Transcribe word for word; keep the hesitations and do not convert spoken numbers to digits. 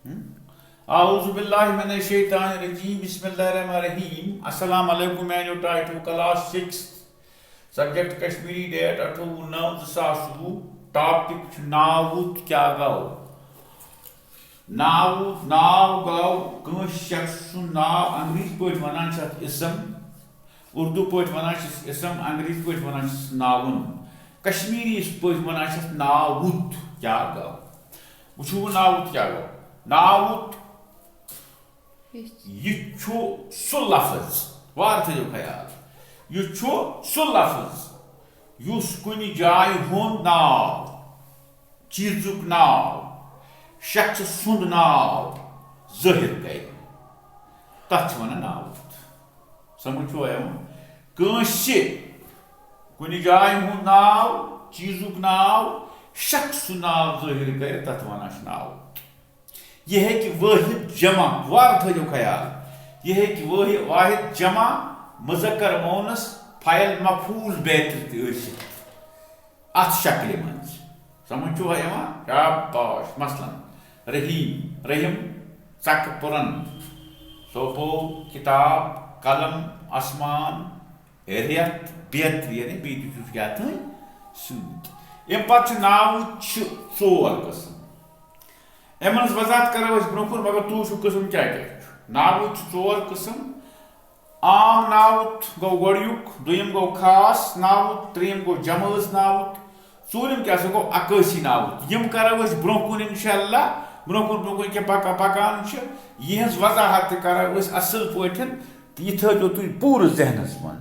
اعوذ باللہ من الشیطان الرجیم، بسم اللہ الرحمن الرحیم۔ السلام علیکم میانیو ٹاٹھو، class six, subject Kashmiri, date اٹھووُہ نو زٕ ساس وُہ۔ ٹاپک چھُ ناوُت کیٛاہ گوٚو؟ ناوُت، ناو گوٚو کٲنٛسہِ شخص سُنٛد ناو، انگریزی پٲٹھۍ ونان چھِ اتھ اسم، اردو پٲٹھۍ ونان چھِس اسم، انگریزی پٲٹھۍ ونان چھِس ناوُن، کشمیری پٲٹھۍ ونان چھِس ناوُت کیٛاہ گوٚو۔ وٕچھِو وۄنۍ ناوُت کیٛاہ گوٚو۔ ناوُت، یُس یہِ چھُ سُہ لفظ، وارٕ تھٲیِو خیال، یہِ چھُ سُہ لفظ یُس کُنہِ جایہِ ہُنٛد ناو، چیٖزُک ناو، شخص سُنٛد ناو ظٲہِر کرِ، تَتھ چھِ وَنان ناوُت۔ سمجھ چھُوا یِوان؟ کٲنٛسہِ کُنہِ جایہِ ہُنٛد ناو، چیٖزُک ناو، شخص سُنٛد ناو ظٲہِر کرِ، تَتھ وَنان چھِ ناوُت۔ یہِ ہیٚکہِ وٲحد جمع، وارٕ تھٲیِو خیال، یہِ ہیٚکہِ وٲحد، واحد جمع، مذکر مؤنث، فاعل مفعول بیترِ تہِ ٲسِتھ۔ اَتھ شکلہِ منٛز۔ سمجھ چھُوا یِوان؟ شاباش۔ مثلاً، رحیم، رحم، ژکہٕ پُرن، سوپو، کتاب، قلم، آسمان، رٮ۪تھ، بیترِ، یعنی بیٚیہِ تہِ چھُس کیٛاہ تام سۭتۍ۔ اَمہِ پتہٕ چھِ ناوٕچ چھِ ژور قٕسم۔ یِمن ہٕنٛز وضاحت کرو أسۍ برٛونٛہہ کُن، مگر تُہۍ وٕچھِو قٕسم کیٛاہ کیٛاہ چھُ۔ ناوٕچ چھِ ژور قٕسم۔ عام ناوُت گوٚو گۄڈٕنیُک، دوٚیِم گوٚو خاص ناوُت، ترٛیٚیِم گوٚو جمٲژ ناوُت، ژوٗرِم کیٛاہ سا گوٚو عکٲسی ناوُت۔ یِم کرو أسۍ برٛونٛہہ کُن انشاءاللہ، برٛونٛہہ کُن برٛونٛہہ کُن کہِ پکان پکان چھِ، یِہٕنٛز وضاحت تہِ کرو أسۍ اصٕل پٲٹھۍ۔ تہٕ یہِ تھٲیزیو تُہۍ پوٗرٕ ذہنس منٛز۔